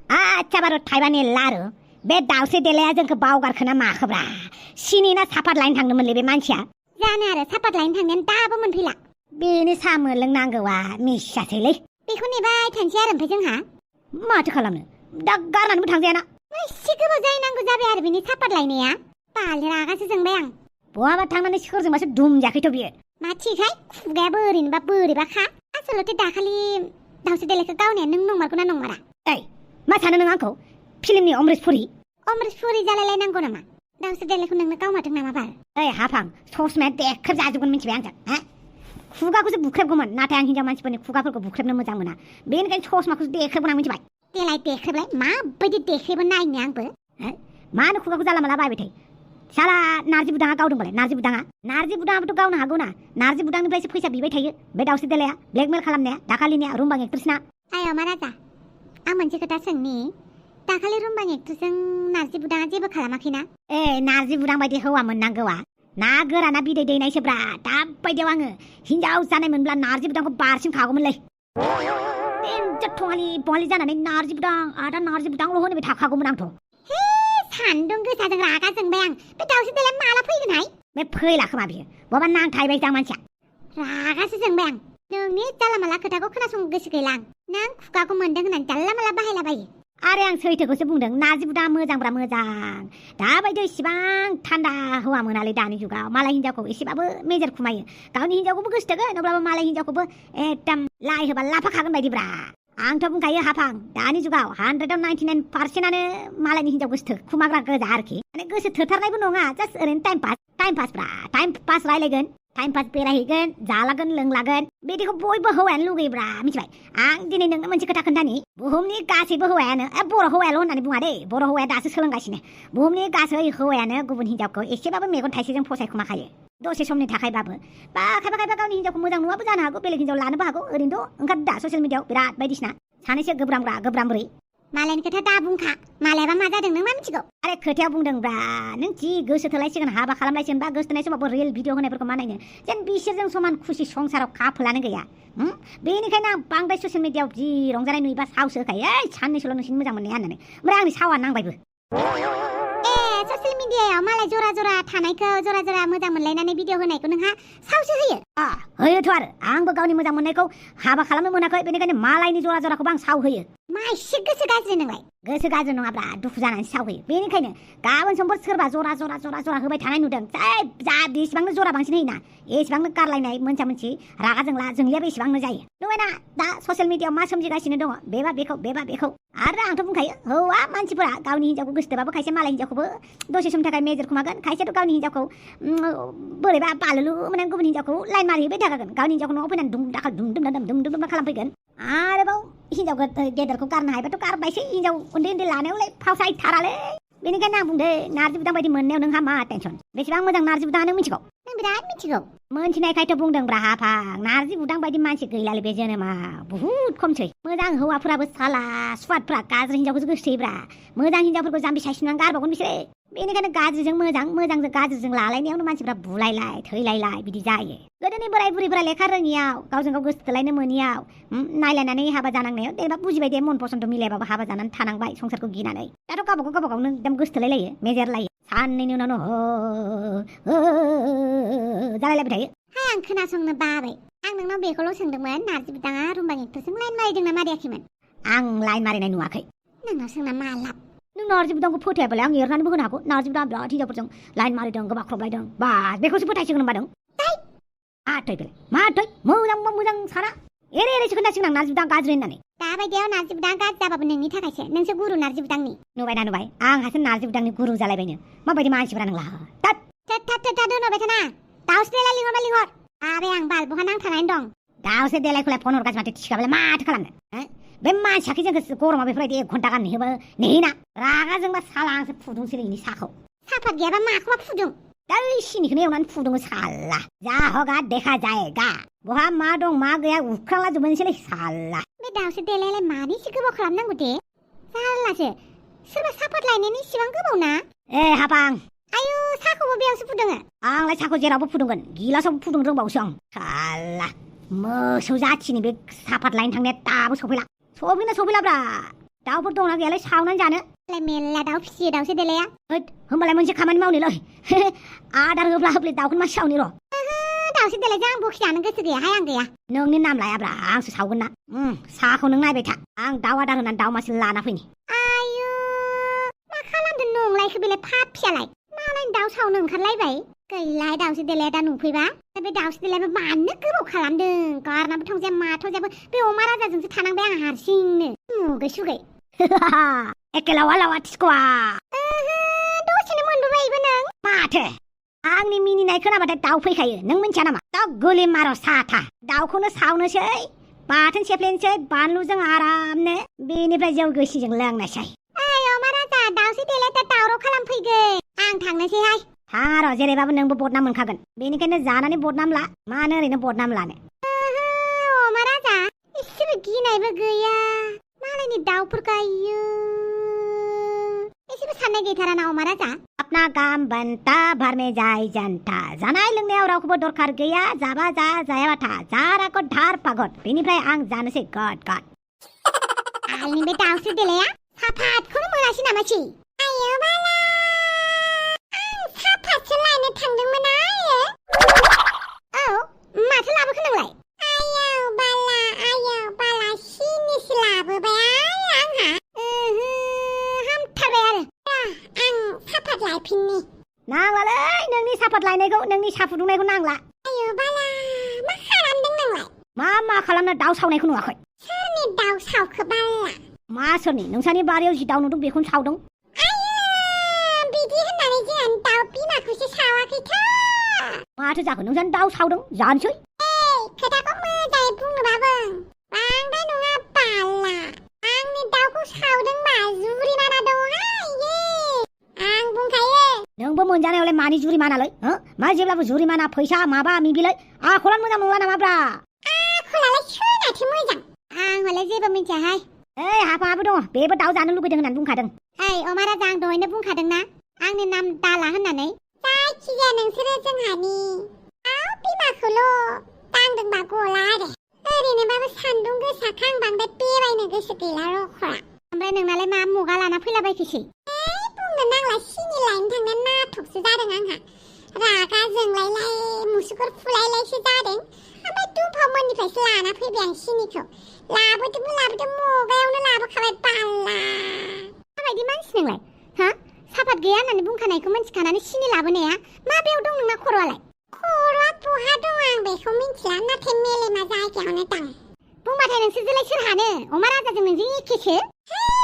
आच्छा बारु थाइबानि लारु बे दाउस्रि देलाया जोंखौ बावगारखोना माखोब्रा सिनि ना सापात लायनो थांदोंमोनलै बे मानसिया जानो आरो सापात लायनो थांनायानो दाबो मोनफैला बेनो साहा मोनलोंनांगौआ मिसासैलै बेखौ नेबाय थानोसै आरो ओमफ्राय जोंहा माथो खालामनो दा गारनानैबो थांजायाना एसे गोबाव जाहैनांगौ जाबाय आरो बिनि सापात लायनाया बाल रागासो जोंबाय आं बहाबा थांनानै सोरजोंबासो दुमजाखैथ' बियो मा थिगहाय खुगायाबो ओरैनोबा बोरैबाखा आसलथे दाखालि दाउस्रि देलायखौ गावनाया नों नंमारगौना नंमारा ओइ मा सानो नों आंखौ फिल्मनि अमृतपुरि जालायलायनांगौ नामा दाउस्रि देलायखौ नोंनो गावमारदों नामा बाल ओइ हाफां ससमाया देख्रेब जाजोबगोन मिथिबाय आंजों हा खुगाखौसो बुख्रेबगौमोन नाथाय आं हिनजाव मानसिफोरनि खुगाफोरखौ बुख्रेबनो मोजां मोना बेनिखायनो ससमाखौसो देख्रेबगोन आं मिथिबाय देलाय देख्रेबलाय माबायदि देख्रेबो नायनो आंबो मानो खुगाखौ जाला माला बायबाय थायो साला नारजि बुदाङा गावदोंबालाय नारजि बुदाङाबोथ' गावनो हागौ ना नारजि बुदांनिफ्रायसो फैसा बिबाय थायो बे दाउस्रि देलाया ब्लेकमेल खालामनाया दाखालिनिया रुमबां एक्ट्रेसना आय मा राजा आं मोनसे खोथा सोंनि दाखालि रुमबां एक्ट्रेसजों नारजि बुदाङा जेबो खालामाखैना नारजि बुदां बायदि हौवा मोननांगौआ ना गोराना बिदै दैनायसोब्रा दाबायदियाव आङो हिनजाव जानाय मोनब्ला नारजि बुदांखौ बारसिन खागौमोनलै थङालि बङालि जानानै नारजि बुदां आदा नारजि बुदांल' होनबाय थाखागौमोन आंथ' सान्दुं गोसाजों रागा जोंबाय आं बे दाउस्रि देलाया माला फैगोनहाय बे फैला खोमा बियो बबा नांथायबाय जां मानसिया रागासो जोंबाय आं नोंनि जाला माला खोथाखौ खोनासंनो गोसो गैला आं नों खुगाखौ मोनदों होननानै जाला माला बाहायलाबायो आरे आं सैथोखौसो बुंदों नारजि बुदाङा मोजांब्रा मोजां दाबायदियाव इसिबां थान्दा हौवा मोनालै दानि जुगाव मालाय हिनजावखौ एसेबाबो मेजेर खुमायो गावनि हिनजावखौबो गोसो थोगोन अब्लाबो मालाय हिनजावखौबो एकदम लाइ होबा लाफाखागोन बायदिब्रा आंथ' बुंखायो हाफां दानि जुगाव 199% मालायनि हिनजाव गोसो खुमाग्रा गोजा आरोखि माने गोसो थोथारनायबो नङा जास्ट ओरैनो टाइम पास रायलायगोन टाइम पास बेरायहैगोन जालागोन लोंलागोन बिदिखौ बयबो हौवायानो लुगैयोब्रा मिथिबाय आं दिनै नोंनो मोनसे खोथा खोन्थानि बुहुमनि गासैबो हौवायानो बर' हौवायाल' होननानै बुङा दे बर' हौवाया दासो सोलोंगासिनो बुहुमनि गासै हौवायानो गुबुन हिनजावखौ एसेबाबो मेगन थाइसेजों फसायखुमाखायो दसे समनि थाखायबाबो बा खायफा गावनि हिनजावखौ मोजां नुवाबो जानो हागौ बेलेग हिनजाव लानोबो हागौ ओरैनोथ' ओंखार दा ससियेल मिडियाआव बिराद बायदिसिना सानैसो गोब्रामब्रै मालायनि खोथा दा बुंखा मालायबा मा जादों नों मा मिथिगौ आरे खोथायाव बुंदोंब्रा नों जि गोसो थोलायसिगोन हाबा खालामलायसिगोन बा गोसो थोनाय समावबो रिल भिडिअ होनायफोरखौ मा नायनो जेन बिसोरजों समान खुसि संसाराव खाफोलानो गैया बेनिखायनो आं बांद्राय ससियेल मिडियाआव जि रंजानाय नुयोबा सावसो होखायो साननैसोल' नोंसिनि मोजां मोननाया होननानै ओमफ्राय आंनि सावा नांबायबो ससियेल मिडियायाव मालाय जरा थानायखौ जरा मोजां मोनलायनानै भिडिअ होनायखौ नोंहा सावसो होयो होयोथ' आरो आंबो गावनि मोजां मोननायखौ हाबा खालामनो मोनाखै बेनिखायनो मालायनि जराखौबो आं साव होयो मा एसे गोसो गाज्रि नोंलाय गोसो गाज्रि नङाब्रा दुखु जानानै सावहोयो बेनिखायनो गाबोन समफोर सोरबा जरा होबाय थानाय नुदों जा बेसेबांनो जरा बांसिन होयोना एसेबांनो गारलायनाय मोनसा मोनसि रागा जोंलियाबो एसेबांनो जायो नुबायना दा ससियेल मिडियाआव मा सोमजिगासिनो दङ बेबा बेखौ आरो आंथ' बुंखायो हौवा मानसिफोरा गावनि हिनजावखौ गोसो थोबाबो खायसे मालाय हिनजावखौबो दसे समनि थाखाय मेजेर खुमागोन खायसेथ' गावनि हिनजावखौ बोरैबा बालुलु माने गुबुन हिनजावखौ लाइन मारिहैबाय थाखागोन गावनि हिनजावखौ न'आव फैनानै दुम खालामफैगोन आरोबाव हिनजाव गेदेरखौ गारनो हायोबाथ' गारबायसै हिनजाव उन्दै लानायावलाय फावसायथारालै बेनिखायनो आं बुंदो नारजि बुदां बायदि मोननायाव नोंहा मा टेनसन बेसेबां मोजां नारजि बुदाङा नों मिथिगौ नों बिराद मिथिगौ मोनथिनायखायथ' बुंदोंब्रा हाफां नारजि बुदां बायदि मानसि गैलालै बे जोनोमा बुहुद खमसै मोजां हौवाफोराबो साला सुवादफ्रा गाज्रि हिनजावखौसो गोसोथोयोब्रा मोजां हिनजावफोरखौ जाम्बि सायसिनानै गारबावगोन बिसोरो बेनिखायनो गाज्रिजों मोजांजों गाज्रिजों लालायनायावनो मानसिफ्रा बुलायलाय थैलायलाय बिदि जायो गोदोनि बोराय बुरैफोरा लेखा रोङियाव गावजों गाव गोसो थोलायनो मोनियाव नायलायनानै हाबा जानांनायाव जेनेबा बुजिबाय दे मन पसन्द मिलायाबाबो हाबा जानानै थानांबाय संसारखौ गिनानै दाथ' गावबागावनो एकदम गोसो थोलायलायो मेजेरलायो साननैनि उनावनो जालायलायबाय थायो आं खोनासंनो बाबाय आं नोंनाव बेखौल' सोंदोंमोन नारजि बुदाङा रुमबां एक्ट्रेसजों लाइन मारिदोंना मारियाखैमोन आं लाइन मारिनाय नुवाखै नोंनाव सोंना मा लाब नों नारजि बुदांखौ फोथायाबालाय आं एरनानैबो होनो हागौ नारजि बुदाङा बिराद हिनजावफोरजों लाइन मारिदों गोबाख्रबलायदों बा बेखौसो फोथायसिगोन होनबा दं मोजां साना एरेसो खोन्थासिगोन आं नारजि बुदां गाज्रि होननानै दाबायदियाव नारजि बुदां गाज्रि जाबाबो नोंनि थाखायसो नोंसो गुरु नारजि बुदांनि नुबाय आंहासो नारजि बुदांनि गुरु जालायबायनो माबायदि मानसिफोरा नोंला दोनबाय थाना दाउस्रि देलाय लिंहर आरो आं बाल बहा नांथानानै दं दाउस्रि देलायखौलाय फन हरगासिनो माथो थिखाबालाय माथो खालामनो बे मानसियाखै जोंखौ गरमाव बेफोरबायदि 1 घन्टा गाहाम नेहोना रागा जोंबा साला आंसो फुदुंसै नोंनि साखौ साफात गैयाबा माखौबा फुदुं दा सिनिखौनो एवनानै फुदुङो साला जा हगा देखा जायगा बहा मा दं मा गैया उख्रांला जोबनोसैलै साला बे दाउस्रि देलायलाय मानि एसे गोबाव खालामनांगौ दे जारलासो सोरबा साफात लायनायनि इसिबां गोबाव ना हाबां आयु साखौबो बेयावसो फुदुङो आंलाय साखौ जेरावबो फुदुंगोन गिलासावबो फुदुंनो रोंबावसो आं साला मोसौ जाथिनि बे साफात लायनो थांनाया दाबो सफैलाब्रा दाउफोर दंना गैयालाय सावनानै जानो मेरला दाउ फिसियो दाउसो देलाया होमबालाय मोनसे खामानि मावनोलै आदार होब्ला होब्लि दाउखौनो मा सावनि र' दाउसो देलायजों आं बखि जानो गोसो गैयाहाय आं गैया नोंनि नाम लायाब्रा आंसो सावगोन ना साहाखौ नों नायबाय था आं दाउ आदार होनानै दाउ मासे लाना फैनि आयु मा खालामदों नंलायखो बेलाय फाफियालाय मालायनि दाउ सावनो ओंखारलायबाय गैलाहाय दाउसो देलाया दा नुफैबा बे दाउसो देलाया मानो गोबाव खालामदों गारनाबो थांजाया माथावजायाबो बे अमा राजाजोंसो थानांबाय आं हारसिंनो मुगै सुगै एखे लावा लावा थिख'आ दसेनो मोनबोबायबो नों माथो आंनि मिनिनाय खोनाबाथाय दाउ फैखायो नों मिन्थिया नामा दाउ गोलि मार' साथा दाउखौनो सावनोसै बाथोन सेफ्लेनोसै बानलुजों आरामनो बेनिफ्राय जौ गिसिजों लोंनोसै अमा राजा दाउसो देलाया दा दावराव खालामफैगोन आं थांनोसैहाय थाङा र' जेरैबाबो नोंबो बदनाम मोनखागोन बेनिखायनो जानानै बदनाम ला मानो ओरैनो बदनाम लानो अमा राजा एसेबो गिनायबो गैया मालायनि दाउफोरखौ आयु एसेबो साननाय गैथारा ना अमा राजा अपना काम बनता भर में जाय जनता जानाय लोंनायाव रावखौबो दरखार गैया जाबा जा जायाबा था जाराखौ धार पागत बेनिफ्राय आं जानोसै गद गद आंनि बे दाउसो देलाया साफातखौनो मोनासै नामासै आयौ बाला आं साफातसो लायनो थांदोंमोन आयो औ माथो लाबोखो नोंलाय आयौ बाला सिनिसो लाबोबाय आंहा हामथारबाय आरो आं साफात लायफिननि नांलालै नोंनि साफात लायनायखौ नोंनि साहा फुदुंनायखौ नांला आयौ बाला मा खालामदों नोंलाय मा खालामनो दाउ सावनायखौ नुवाखै सोरनि दाउ सावखो बाला मा सोरनि नोंसानि बारियाव जि दाउ नुदों बेखौनो सावदों बिदि होननानै जोंहा दाउ बिमाखौसो सावाखैथ' माथो जाखो नोंसानि दाउ सावदों जानोसै खोथाखौ मोजाङै बुङोबाबो बांद्राय नङा बाला आंनि दाउखौ सावदोंबा जुरिमाना दंहाय आं बुंखायो नोंबो मोनजानायावलाय मानि जुरिमानालै मा जेब्लाबो जुरिमाना फैसा माबा मिबिलाय आखलानो मोजां नंला नामाब्रा आखलालाय सोरनाथो मोजां आं हले जेबो मिथियाहाय हाफाबो दङ बेबो दाउ जानो लुबैदों होननानै बुंखादों अमा राजा आं दहायनो बुंखादोंना आंनि नाम दाला होननानै जायखिजाया नोंसोरो जोंहानि दाउ बिमाखौल' दांदोंबा गला आरो ओरैनोबाबो सान्दुं गोसाखां बांद्राय बेरायनो गोसो गैला रख'रा ओमफ्राय नोंनालाय मा मुगा लाना फैलाबायखैसै बुंनो नांला सिनि लायनो थांना नाथकसो जादों आंहा रागा जोंलायलाय मुसुगुर फुलायलायसो जादों ओमफ्राय दुमफाव मोननिफ्रायसो लाना फैबाय आं सिनिखौ लाबोदो मुगायावनो लाबोखाबाय बाला माबायदि मानसि नोंलाय साफात गैया होननानै बुंखानायखौ मिन्थिखानानै सिनि लाबोनाया माबेयाव दं नोंना खर'आलाय खर'आ बहा दं आं बेखौ मिन्थिला नाथाय मेलेमा जायगायावनो दं बुंबाथाय नोंसोरजोंलाय सोर हानो अमा राजाजों नोंजों एखेसो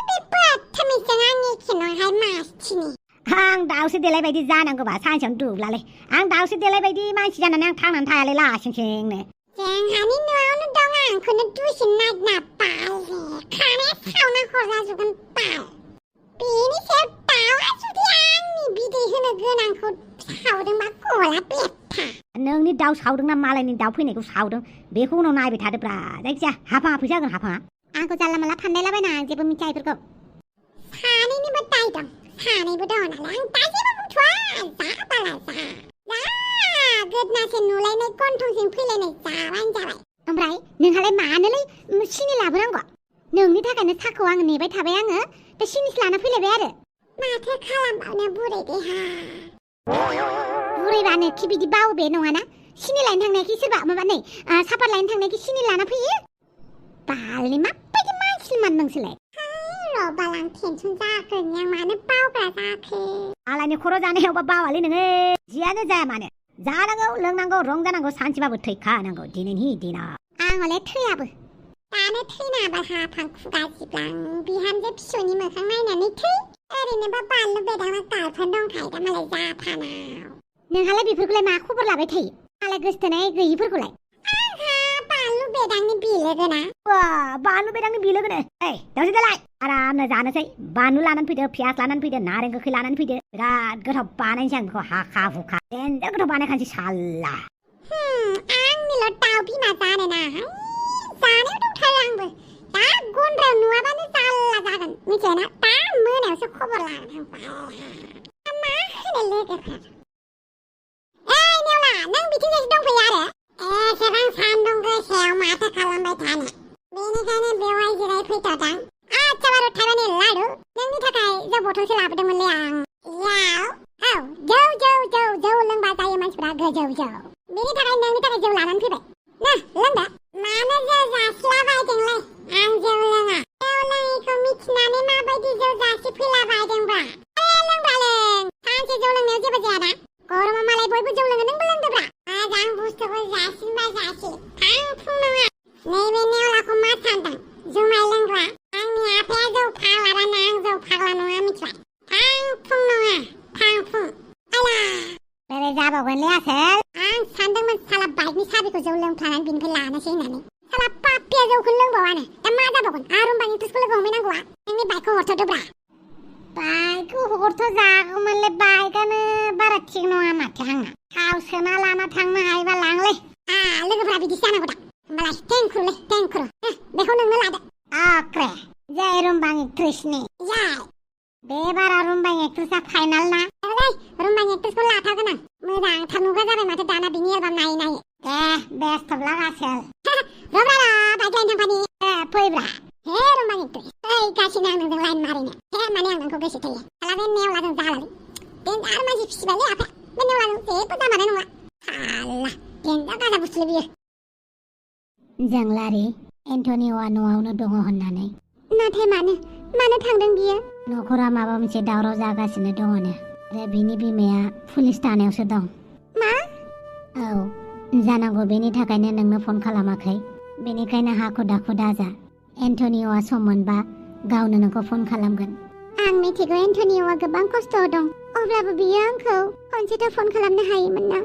बे बाथामिजों आं एखे नङाहाय मासथिनि आं दाउसो देलाय बायदि जानांगौबा सानसेयावनो दुब्लालै आं दाउसो देलाय बायदि मानसि जानानै आं थांनानै थायालै लासिंसिंनो जोंहानि न'आवनो दं आंखौनो दसे नायना बाल खानाया सावना हरजाजोबगोन बाल बेनि सायाव दाउआ जुदि आंनि बिदै होनो गोनांखौ सावदोंबा गला बेथा नोंनि दाउ सावदों ना मालायनि दाउ फैनायखौ सावदों बेखौ उनाव नायबाय थादोब्रा जायखिजाया हाफाङा फैसा होगोन हाफाङा आंखौ जानला माला फानदायलाबायना आं जेबो मिथिया इफोरखौ सानैनिबो दाय दं सानैबो दं नालाय आं दा जेबो बुंथ'आ जा बाला जा गोदनासे नुलायनाय गन्थंजों फैलायनाय जाबानो जाबाय ओमफ्राय नोंहालाय मानोलै सिनि लाबोनांगौ नोंनि थाखायनो साखौ आङो नेबाय थाबाय आङो दा सिनिसो लाना फैलायबाय आरो माथो खालामबावनो बुरै देहा बुरैबानो खि बिदि बावो बे नङाना सिनि लायनो थांनायखि सोरबा माबा नै सापात लायनो थांनायखि सिनि लाना फैयो बालनि माबायदि मानसिमान नोंसोरलाय र' बालां टेनसन जागोन आं मानो बावग्रा जाखो आलायनि खर' जानायावबा बावालै नोङो जियानो जाया मानो जानांगौ लोंनांगौ रंजानांगौ सानसेबाबो थैखानांगौ दिनैनि दिनाव आं हले थैयाबो दानो थैनाबा हाफां खुगा जिब्लां बिहामजो फिसौनि मोखां नायनानै थै ओरैनोबा बानलु बेदामा गालफोर दंखायो दा मालाय जाथानाव नोंहालाय बेफोरखौलाय मा खबर लाबाय थायो मालाय गोसथोनाय गैयिफोरखौलाय आंहा बानलु बेदांनि बिलोगोना बानलु बेदांनि बिलोगोनो दावसो दालाय आरामनो जानोसै बानलु लानानै फैदो पियास लानानै फैदो नारें गोखै लानानै फैदो बिराद गोथाव बानायनोसै आं बेखौ हाखा हुखा देन्जार गोथाव बानायखानोसै साल्ला आंनिल' दाउ बिमा जानो ना जानायाव दंथारो आंबो दा गन्द्रायाव नुवाबानो जाल्ला जागोन मिथिबायना दा मोनायावसो खबर लागोन आं मा होनो लोगोफोर नेवला नों बिथिंजायसो दंफैयो आरो एसेबां सान्दुं गोसायाव माथो खालामबाय थानो बेनिखायनो बेवहाय जिरायफैथ'दां आच्छा बारु थाइबानि लाडु नोंनि थाखाय जौ बथलसो लाबोदोंमोनलै आं याव औ जौ लोंबा जायो मानसिफ्रा गोजौ जौ बेनि थाखाय नोंनि थाखाय जौ लानानै फैबाय ना लोंदो मानो जौ जासिलाबायदोंलै आं जौ लोङा जौ लोङैखौ मिथिनानै माबायदि जौ जासिफैलाबायदोंब्रा लोंब्रा लों सानसे जौ लोंनायाव जेबो जायाना गरमाव मालाय बयबो जौ लोङो नोंबो लोंदोब्रा मोजां बुस्थुखौ जासिनबा जासि थांफुं नङा नैबे नेवलाखौ मा सानदों जुमाय लोंग्रा आंनि आफाया जौ फाग्लाबानो आं जौ फाग्ला नङा मिथिबाय थांफुं नङा थांफुं आला बोरै जाबावगोनलै आसोल आं सानदोंमोन साला बाइकनि साबिखौ जौ लोंफ्लानानै बिनिफ्राय लानोसै होननानै साला पापिया जौखौ लोंबावानो दा मा जाबावगोन आरुमबां इंक्रिसखौ लोगो हमहैनांगौआ नोंनि बाइकखौ हरथ'दोब्रा बाइकखौ हरथ' जागौमोनलै बाइकआनो बारा थिग नङा माथो आंना थाव सोना लाना थांनो हायोबा लांलै लोगोफोरा बिदिसो जानांगौ दा होमबालाय टेंक्रु बेखौ नोंनो लादो अके जय रुमबां एक्ट्रेसनि जय बे बारा रुमबां एक्ट्रेसआ फाइनाल ना रुमबां एक्ट्रेसखौ लाथारगोन आं मोजांथार नुग्रा जाबाय माथो दाना बिनि एलबाम नायै बेस्ट अफ लाक आसोल रब्रा बाइक लाइन थांफानि फैब्रा हे रुमबां एक्ट्रेस ओइ गासिनो आं नोंजों लाइन मारिनो हे माने आं नोंखौ गोसो थोयो साला बे नेवलाजों जालालै देन्जार मानसि फिसिबायलै आफा बे नेवलाजों जेबो जामारनाय नंला साला देन्जार गाजा बुस्थुलै बियो जोंलारि एन्टनिय'आ न'आवनो दङ होननानै नाथाय मानो थांदों बियो न'खरा माबा मोनसे दावराव जागासिनो दङनो आरो बिनि बिमाया पुलिस थानायावसो दं मा औ जानांगौ बेनि थाखायनो नोंनो फन खालामाखै बेनिखायनो हाखु दाखु दाजा एन्टनिय'आ सम मोनबा गावनो नोंखौ फन खालामगोन आं मिथिगौ एन्टनिय'आ गोबां खस्थ'आव दं अब्लाबो बियो आंखौ खनसेथ' फन खालामनो हायोमोन ना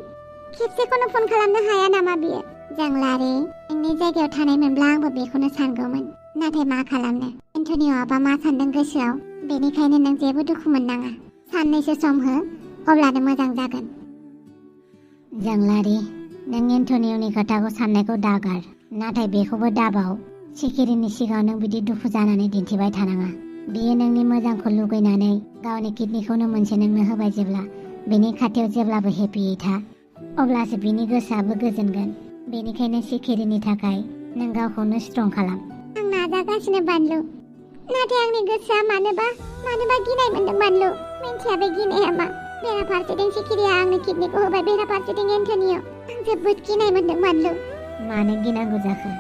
खेबसेखौनो फन खालामनो हाया नामा बियो जोंलारि नोंनि जायगायाव थानायमोनब्ला आंबो बेखौनो सानगौमोन नाथाय मा खालामनो एन्टनिय'आबा मा सानदों गोसोआव बेनिखायनो नों जेबो दुखु मोननाङा साननैसो सम हो अब्लानो मोजां जागोन जोंलारि नों एन्टनिय'नि खोथाखौ साननायखौ दागार नाथाय बेखौबो दाबाव सिखिरिनि सिगाङाव नों बिदि दुखु जानानै दिन्थिबाय थानाङा बियो नोंनि मोजांखौ लुगैनानै गावनि किडनिखौनो मोनसे नोंनो होबाय जेब्ला बेनि खाथियाव जेब्लाबो हेपियै था अब्लासो बिनि गोसोआबो गोजोनगोन बेनिखायनो सिखिरिनि थाखाय नों गावखौनो स्ट्रं खालाम आं नाजागासिनो बानलु नाथाय आंनि गोसोआ मानोबा गिनाय मोनदों बानलु मिन्थिया बे गिनाया मा बेराफारसेथिं सिखिरिया आंनि किडनिखौ होबाय बेराफारसेथिं एन्टनिय' आं जोबोद गिनाय मोनदों बानलु मानो गिनांगौ जाखो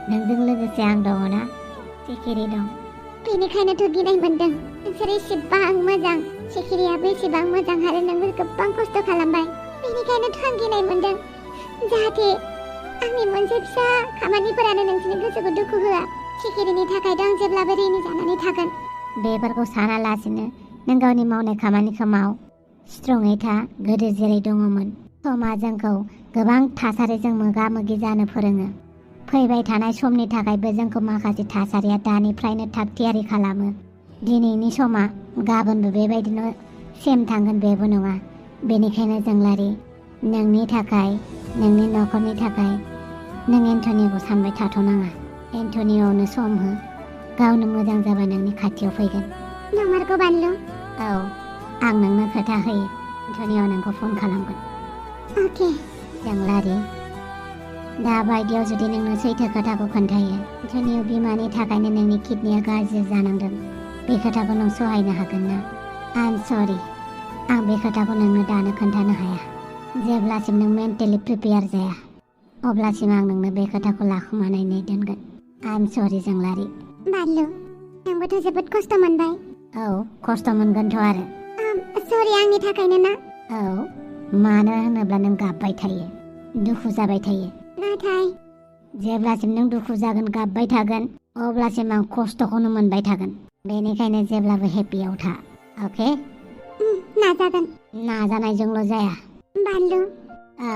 नोंजों लोगोसे आं दङ ना सिखिरि दं बेनिखायनोथ' गिनाय मोनदों नोंसोर एसेबां मोजां सिखिरियाबो एसेबां मोजां आरो नोंबो गोबां खस्थ' खालामबाय बेनिखायनोथ' आं गिनाय मोनदों जाहाथे आंनि मोनसे फिसा खामानिफोरानो नोंसोरनि गोसोखौ दुखु होआ सिखिरिनि थाखायथ' आं जेब्लाबो रेडि जानानै थागोन बेफोरखौ सानालासिनो नों गावनि मावनाय खामानिखौ माव स्ट्रङै था गोदो जेरै दङमोन समा जोंखौ गोबां थासारिजों मोगा मोगि जानो फोरोङो फैबाय थानाय समनि थाखायबो जोंखौ माखासे थासारिया दानिफ्रायनो थाग थियारि खालामो दिनैनि समा गाबोनबो बेबायदिनो सेम थांगोन बेबो नङा बेनिखायनो जोंलारि नोंनि थाखाय नोंनि न'खरनि थाखाय नों एन्टनिय'खौ सानबाय थाथ'नाङा एन्टनिय'नो सम हो गावनो मोजां जाबा नोंनि खाथियाव फैगोन नंमारगौ बानलु औ आं नोंनो खोथा होयो एन्टनिय' नोंखौ फन खालामगोन अके जोंलारि दा बायदियाव जुदि नोंनो सैथो खोथाखौ खोन्थायो एन्टनिय' बिमानि थाखायनो नोंनि किडनिया गाज्रि जानांदों बे खोथाखौ नों सहायनो हागोन ना आइ एम सरि आं बे खोथाखौ नोंनो दानो खोन्थानो हाया जेब्लासिम नों मेन्टेलि प्रिपेयार जाया अब्लासिम आं नोंनो बे खोथाखौ लाखुमानानै दोनगोन आइ एम सरि जोंलारि बानलु नोंबोथ' जोबोद खस्थ' मोनबाय औ खस्थ' मोनगोनथ' आरो सरि आंनि थाखायनो ना औ मानो होनोब्ला नों गाबबाय थायो दुखु जाबाय थायो नाथाय जेब्लासिम नों दुखु जागोन गाबबाय थागोन अब्लासिम आं खस्थ'खौनो मोनबाय थागोन बेनिखायनो जेब्लाबो हेपियाव था अके नाजागोन नाजानायजोंल' जाया बानलु औ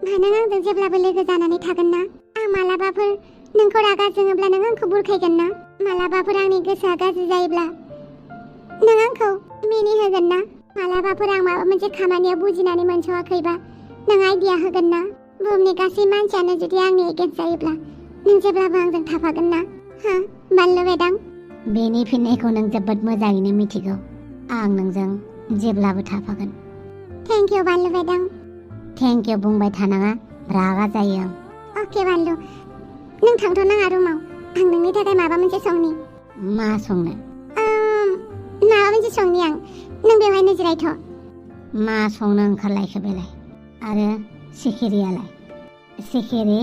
मानो आंजों जेब्लाबो लोगो जानानै थागोन ना आं मालाबाफोर नोंखौ रागा जोङोब्ला नों आंखौ बुरखायगोन ना मालाबाफोर आंनि गोसोआ गाज्रि जायोब्ला नों आंखौ मिनिहोगोन ना मालाबाफोर आं माबा मोनसे खामानियाव बुजिनानै मोनस'वाखैबा नों आइडिया होगोन ना बुहुमनि गासै मानसियानो जुदि आंनि एगेन्स्ट जायोब्ला नों जेब्लाबो आंजों थाफागोन ना हा बानलु बेदां बेनि फिननायखौ नों जोबोद मोजाङैनो मिथिगौ आं नोंजों जेब्लाबो थाफागोन थेंक इउ बानलु बेदां थेंक इउ बुंबाय थानाङा रागा जायो आं अके बानलु नों थांथ'नाङा रुमाव आं नोंनि थाखाय माबा मोनसे संनि मा संनो? माबा मोनसे संनि आं, नों बेवहायनो जिरायथ'। मा संनो ओंखारलायखो बेलाय? आरो सिखिरियालाय? सिखिरि?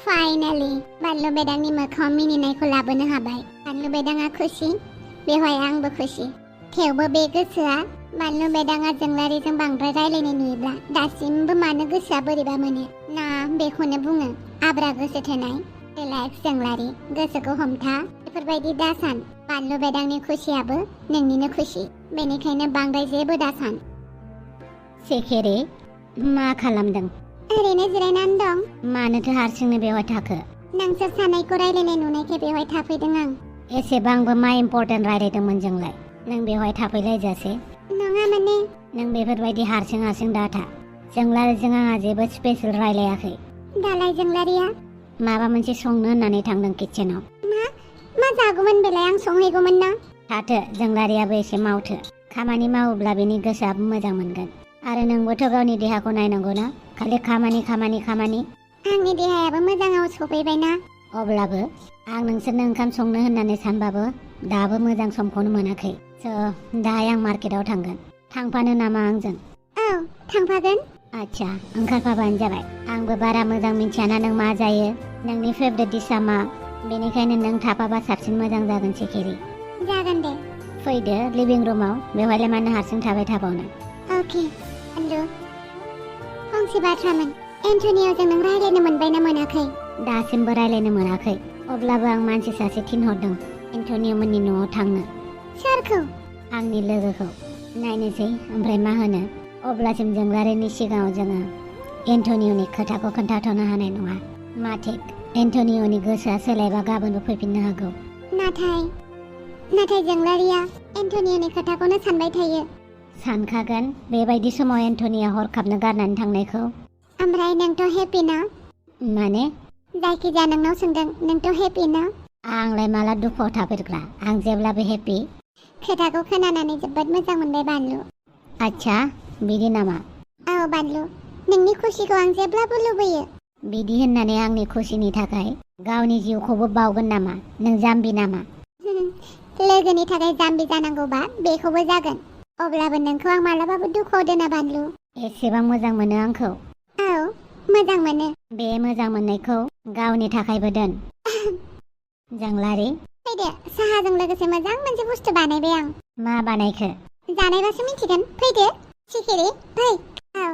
फाइनालि बानलु बेदांनि मोखाङाव मिनिनायखौ लाबोनो हाबाय। बानलु बेदाङा खुसि, बेवहाय आंबो खुसि। थेवबो बे गोसोआ बानलु बेदाङा जोंलारिजों बांद्राय रायलायनाय नुयोब्ला दासिमबो मानो गोसोआ बोरैबा मोनो ना बेखौनो बुङो आब्रा गोसो थोनाय। रिलेक्स जोंलारि, गोसोखौ हमथा, बेफोरबायदि दासान। बानलु बेदांनि खुसियाबो नोंनिनो खुसि, बेनिखायनो बांद्राय जेबो दासान। सिखिरि, मा खालामदों? ओरैनो जिरायनानै दं। मानोथो हारसिंनो बेवहाय थाखो? नोंसोर सानैखौ रायलायनाय नुनायखाय बेवहाय थाफैदों आं। एसेबांबो मा इम्पर्टेन्ट रायलायदोंमोन जोंलाय? नों बेवहाय थाफैलायजासे? नङा माने नों बेफोरबायदि हारसिं हारसिं दाथा। जोंलारिजों आंहा जेबो स्पेसियेल रायलायाखै। दालाय जोंलारिया? माबा मोनसे संनो होननानै थांदों किटचेनाव। मा जागौमोन बेलाय? आं संहैगौमोन ना। थाथो, जोंलारियाबो एसे मावथो। खामानि मावोब्ला बेनि गोसोआबो मोजां मोनगोन। आरो नोंबोथ' गावनि देहाखौ नायनांगौ ना, खालि खामानि खामानि खामानि। आंनि देहायाबो मोजाङाव सफैबायना। अब्लाबो आं नोंसोरनो ओंखाम संनो होननानै सानबाबो दाबो मोजां समखौनो मोनाखै। दाहाय आं मार्केटाव थांगोन। थांफानो नामा आंजों? औ, थांफागोन। आच्छा, ओंखारफाबानो जाबाय। आंबो बारा मोजां मिन्थियाना नों मा जायो, नोंनि फेभरेट डिशआ मा, बेनिखायनो नों थाफाबा साबसिन मोजां जागोन सिखिरि। जागोन दे। फैदो लिभिं रुमाव, बेवहायलाय मानो हारसिं थाबाय थाबावनो। अके, बानलु। फंसे बाथ्रामोन, एन्टनिय'जों नों रायलायनो मोनबायना मोनाखै? दासिमबो रायलायनो मोनाखै। अब्लाबो आं मानसि सासे थिनहरदों एन्टनिय'मोननि न'आव थांनो। सोरखौ? आंनि लोगोखौ। नायनोसै ओमफ्राय मा होनो। अब्लासिम जोंलारिनि सिगाङाव जोङो एन्टनिय'नि खोथाखौ खोन्थाथ'नो हानाय नङा। मा थिक, एन्टनिय'नि गोसोआ सोलायबा गाबोनबो फैफिननो हागौ। नाथाय जोंलारिया एन्टनिय'नि खोथाखौनो सानबाय थायो। सानखागोन, बेबायदि समाव एन्टनिय'आ हरखाबनो गारनानै थांनायखौ। ओमफ्राय नोंथ' हेपि ना? माने? जायखिजाया नोंनाव सोंदों, नोंथ' हेपि ना? आंलाय माला दुखुआव थाफेरग्रा, आं जेब्लाबो हेपि। खोथाखौ खोनानानै जोबोद मोजां मोनबाय बानलु। आच्छा, बिदि नामा? औ बानलु, नोंनि खुसिखौ आं जेब्लाबो लुबैयो। बिदि होननानै आंनि खुसिनि थाखाय गावनि जिउखौबो बावगोन नामा? नों जाम्बि नामा? लोगोनि थाखाय जाम्बि जानांगौबा बेखौबो जागोन। अब्लाबो नोंखौ आं मालाबाबो दुखुआव दोना बानलु। एसेबां मोजां मोनो आंखौ? औ, मोजां मोनो। बे मोजां मोननायखौ गावनि थाखायबो दोन। जोंलारि, फैदो, साहाजों लोगोसे मोजां मोनसे बुस्थु बानायबाय आं। मा बानायखो? जानायबासो मिथिगोन। फैदो सिखिरि, फै। औ।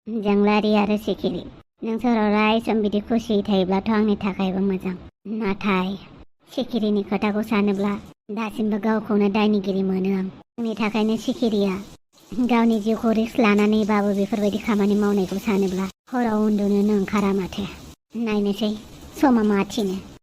जोंलारि आरो सिखिरि, नोंसोर अराय सम बिदि खुसियै थायोब्लाथ' आंनि थाखायबो मोजां। नाथाय सिखिरिनि खोथाखौ सानोब्ला दासिमबो गावखौनो दायनिगिरि मोनो आं। आंनि थाखायनो सिखिरिया गावनि जिउखौ रिस्क लानानैबाबो बेफोरबायदि खामानि मावनायखौ सानोब्ला हराव उन्दुनोनो ओंखारा माथो। नायनोसै समा मा थिनो।